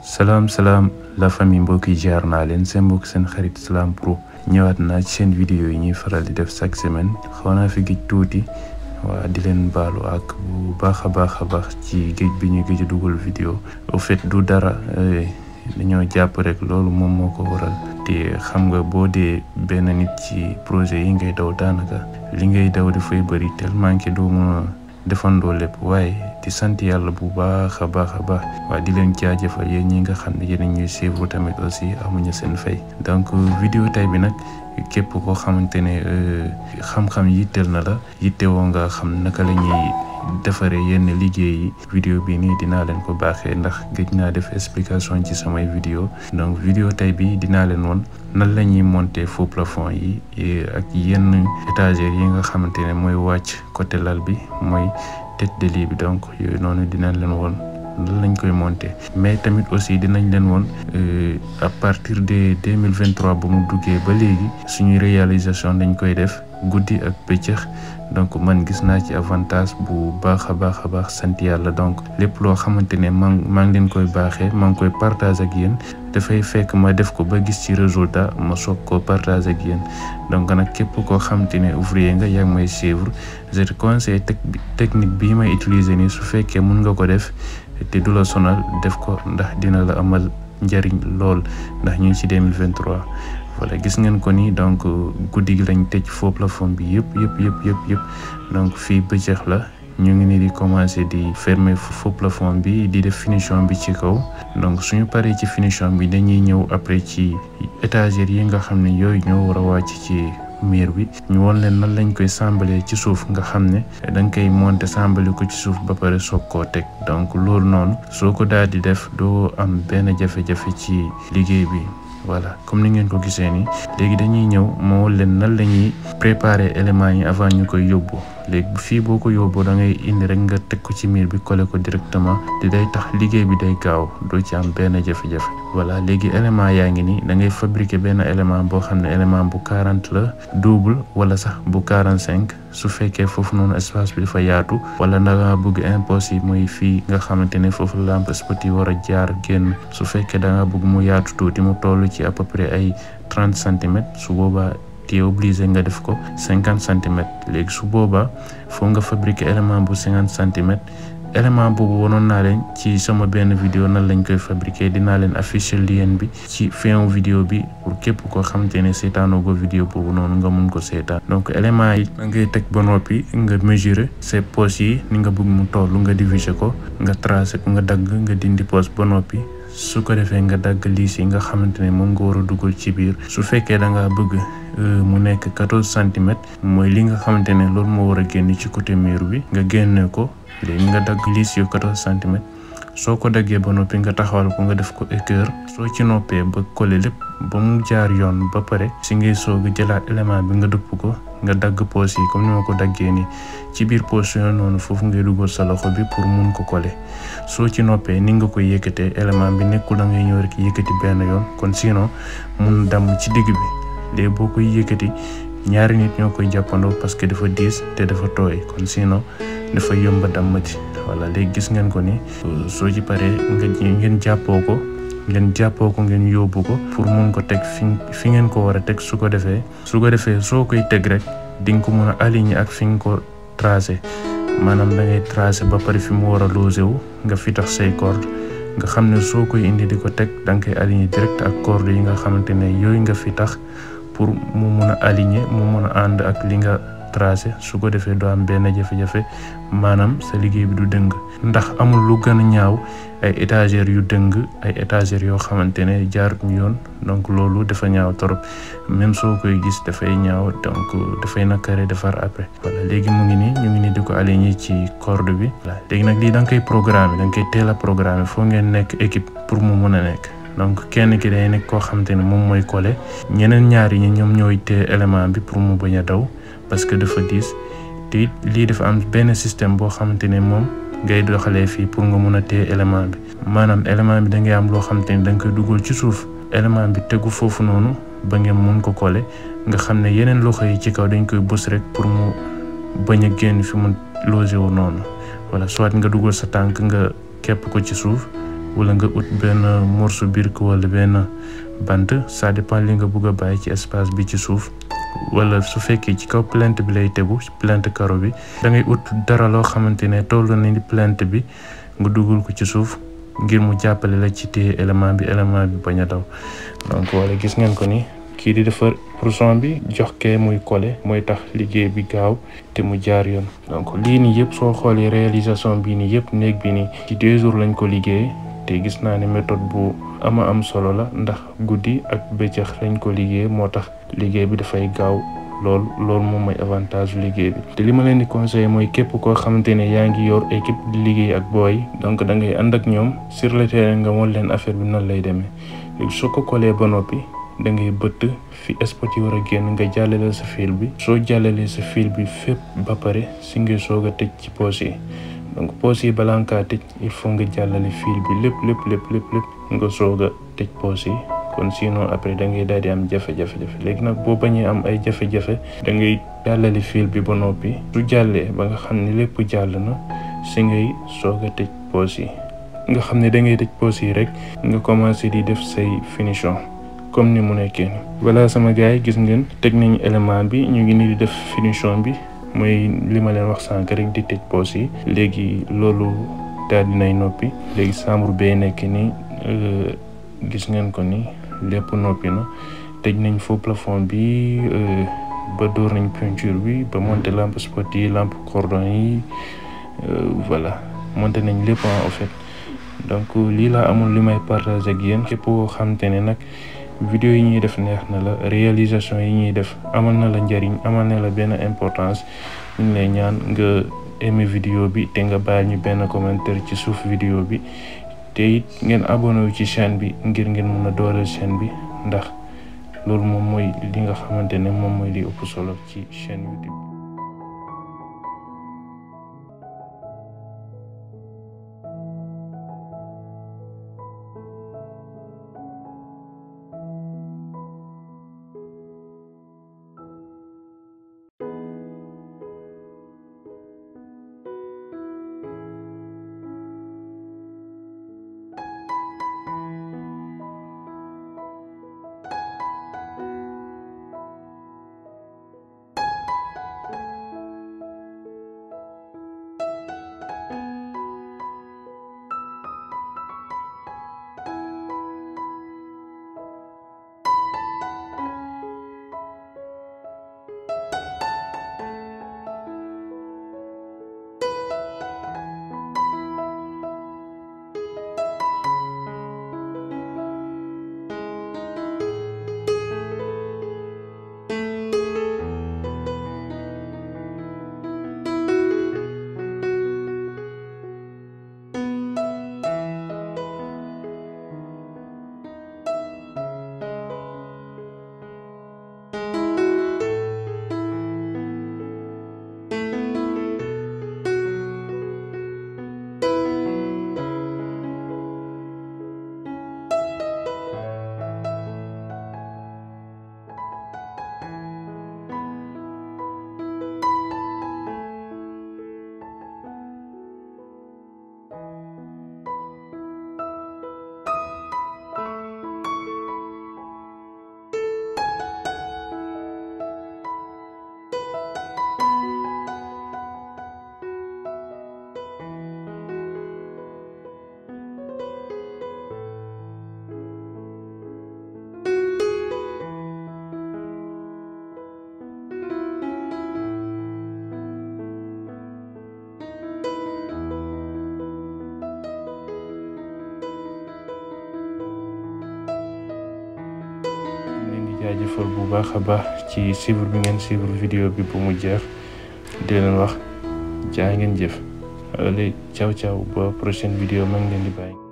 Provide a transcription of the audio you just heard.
Salam la famille mbokki jaar naa leen seen mbokk seen xarit Salam Pro ñëwaat naa ci seen vidéo yi ñuy faral di def chaque semaine xaw naa fi géej tuuti waa di leen baalu ak bu baax a baax ci géej bi ñu géej dugal vidéo au fait du dara dañoo jàpp rek loolu moom moo ko waral te xam nga boo dee benn nit ci projet yi ngay daw daanaka li ngay daw dafay bëri tellement que doo mën a defandoo lépp waaye di sant yàlla bu baax a baax waa di leen jaajëfal yéen ñi nga xam ne yéen ñuy suivre tamit aussi amuñu seen fay donc vidéo tay bi nag képp koo xamante ne xam-xam yitteel na la yittewoo nga xam naka la ñuy defaree yenn liggéey yi vidéo bi nii dinaa leen ko baaxee ndax gëj naa def explication ci samay vidéo donc vidéo tay bi dinaa leen woon nan la ñuy monter faux plafond yi ak yenn étagères yi nga xamante ne mooy wàcc côté lal bi mooy tête de lit bi donc yooyu noonu dinañ leen woon lan lañ koy monter mais tamit aussi dinañ leen woon à partir de 2023 ba mu duggee ba léegi suñuy réalisation dañ koy def guddi ak bëccëg donc man gis naa ci avantage bu baax a baax sant yàlla donc lépp loo xamante ne maa ngi leen koy baaxee maa ngi koy partage ak yéen dafay fekk ma def ko ba gis ci résultat ma soog koo partage ak yéen donc nag képp koo xamante ne ouvrier nga yaa ngi may suivre je te conseille technique bii may utiliser nii su fekkee mun nga ko def te du la sonal def ko ndax dina la amal njariñ lool ndax ñu ngi ci 2023 voilà gis ngeen ko ni donc guddi gi lañ tëj faux plafond bi yëpp donc fii bëccëg la ñu ngi ni di commencer di fermer faux plafond bi di def finition bi ci kaw donc suñu paree ci finition bi dañuy ñëw après ci étagères yi nga xam ne yooyu ñoo war a wàcc ci mur bi ñu woon leen nan lañ koy sàmbalee ci suuf nga xam ne da nga koy monter sàmbale ko ci suuf ba pare soog koo teg donc loolu noonu soo ko daal di def doo am benn jafe-jafe ci liggéey bi voilà comme ni ngeen ko gisee nii léegi dañuy ñëw moo leen nan la ñuy préparer éléments yi avant ñu koy yóbbu léegi fii boo ko yóbbu da ngay indi rek nga teg ko ci mur bi coller ko directement te day tax liggéey bi day gaaw doo ci am benn jafe-jafe voilà léegi élément yaa ngi nii da ngay fabriquer benn élément boo xam ne élément bu 40 la double wala sax bu 45 su fekkee foofu noonu espace bi dafa yaatu wala da nga bëgg impossible mooy fii nga xamante ne foofu lampe spot yi war a jaar génn su fekkee da nga bëgg mu yaatu tuuti mu toll ci à peu près ay 30 centimètres su boobaa te obligé nga def ko 50 centimètres léegi su boobaa foo nga fabriquer élément bu 50 centimètres élément boobu wonoon naa leen ci sama benn vidéo nan lañ koy fabriquer dinaa leen afficher lien bi ci fin vidéo bi pour képp koo xamante ne seetaanoo go vidéo boobu noonu nga mun ko seetaan donc élément yi da ngay teg ba noppi nga mesurer ces poches yi ni nga bëgg mu toll nga diviser ko nga tracer ko nga dagg nga dindi poche ba noppi su ko defee nga dagg liis yi nga xamante ne moom nga war a dugal ci biir su fekkee da ngaa bëgg mu nekk 14 centimètres mooy li nga xamante ne loolu moo war a génn ci côté mur bi nga génne ko léegi nga dagg liis yu 14 centimètres soo ko daggee ba noppi nga taxawal ko nga def ko équerre soo ci noppee ba coller lépp ba mu jaar yoon ba pare si ngay soog a jëlaat élément bi nga dëpp ko nga dagg poche yi comme ni ma ko daggee nii ci biir poche yooyu noonu foofu ngay dugal sa loxo bi pour mun ko coller soo ci noppee ni nga koy yëkkatee élément bi nekkul da ngay ñëw rek yëkkati benn yoon kon sinon mun damm ci digg bi léegi boo koy yëkkati ñaari nit ñoo koy jàppandoo parce que dafa diis te dafa tooy kon sinon dafa yomba dammati voilà léegi gis ngeen ko ni soo ci paree ngeen jàppoo ko ngeen yóbbu ko pour mun ko teg fi ngeen ko war a teg su ko defee soo koy teg rek di nga ko mun a aligner ak fi nga ko tracé maanaam da ngay tracé ba pare fi mu war a logé wu nga fi tax say corde nga xam ne soo koy indi di ko teg da nga koy aligner direct ak corde yi nga xamante ne yooyu nga fi tax pour mu mun a aligner mu mun a ànd ak li nga tracé su ko defee doo am benn jafe-jafe maanaam sa liggéey bi du dëng ndax amul lu gën a ñaaw ay étagères yu dëng ay étagères yoo xamante ne jaaruñu yoon donc loolu dafa ñaaw trop même soo koy gis dafay ñaaw donc dafay nakare defar après voilà léegi mu ngi nii ñu ngi nii di ko aligner ci corde bi voilà léegi nag lii da nga koy programmer da nga koy teel a programmer foo ngeen nekk équipe pour mu mun a nekk donc kenn ki day nekk koo xamante ne moom mooy coller ñeneen ñaari ñi ñoom ñooy téye élément bi pour mu bañ a daw parce que dafa diis te lii dafa am benn système boo xamante ne moom ngay doxalee fii pour nga mun a téye élément bi maanaam élément bi da ngay am loo xamante ne da nga koy dugal ci suuf élément bi tegu foofu noonu ba ngeen mun ko coller nga xam ne yeneen loxo yi ci kaw dañ koy bës rek pour mu bañ a génn fi mu logé wu noonu voilà soit nga dugal sa tànk nga képp ko ci suuf wala nga ut benn morceau birk wala benn bant, ça dépend li nga bëgg a bàyyi ci espace bi ci suuf. wala su fekkee ci kaw plinthe bi lay tegu plinthe carreau bi da ngay ut dara loo xamante ne toll na ni plinthe bi nga dugal ko ci suuf ngir mu jàppale la ci téye élément bi bañ a daw. donc wala gis ngeen ko ni kii di defar pourcent bi jox kee muy collé mooy tax liggéey bi gaaw te mu jaar yoon. donc lii nii yëpp soo xoolee réalisation bii nii yëpp néeg bi nii ci 2 jours lañ ko liggéey te gis naa ne méthode bu am solo la ndax guddi ak bëccëg lañ ko liggéey moo tax liggéey bi dafay gaaw loolu moom mooy avantage liggéey bi. te li ma leen di conseiller mooy képp koo xamante ne yaa ngi yor équipe di liggéey ak booy donc da ngay ànd ak ñoom sur le terrain nga won leen affaire bi nan lay demee. léegi soo ko collé ba noppi da ngay bëtt fi spot yi war a génn nga jàllale sa fil bi. soo jàllalee sa fil bi fépp ba pare si nga soog a tëj ci poos yi. donc poos yi balaa nga kaa tëj il faut nga jàllale fil bi lépp nga soog a tëj poos yi. kon sinon après da ngay daal di am jafe-jafe léegi nag boo bañee am ay jafe-jafe da ngay jàllale fil bi ba noppi. su jàllee ba nga xam ne lépp jàll na si ngay soog a tëj poos yi. nga xam ne da ngay tëj poos yi rek nga commencé di def say finition comme ni mu nekkee ni voilà sama gars yi gis ngeen teg nañu élément bi ñu ngi ni di def finition bi mooy li ma leen wax sànq rek di tëj poos yi. léegi loolu daal dinay noppi. léegi chambre bee nekk ni gis ngeen ko ni lépp noppi na. tëj nañ faux plafond bi ba door nañ peinture bi ba monter lampe spot yi lampe cordon yi voilà monter nañ lépp en fait. donc lii laa amul li may partager ak yéen. képp koo xamante ne nag vidéo yi ñuy def neex na la, réalisation yi ñuy def amal na la njariñ, amal na la benn importance, ñu ngi lay ñaan nga aimer vidéo bi te nga bàyyi ñu benn commentaire ci suuf vidéo bi te it ngeen abonné wu ci chaîne bi ngir ngeen mën a dooleel chaîne bi, ndax loolu moom mooy li nga xamante ne moom mooy li ëpp solo ci chaîne YouTube. jaajëfal bu baax a baax ci suivre bi ngeen suivre vidéo bi bu mu jeex, di leen wax jaa ngeen jëf. Allez, ciao ciao, ba prochaine vidéo ma ngi leen di bàyyi.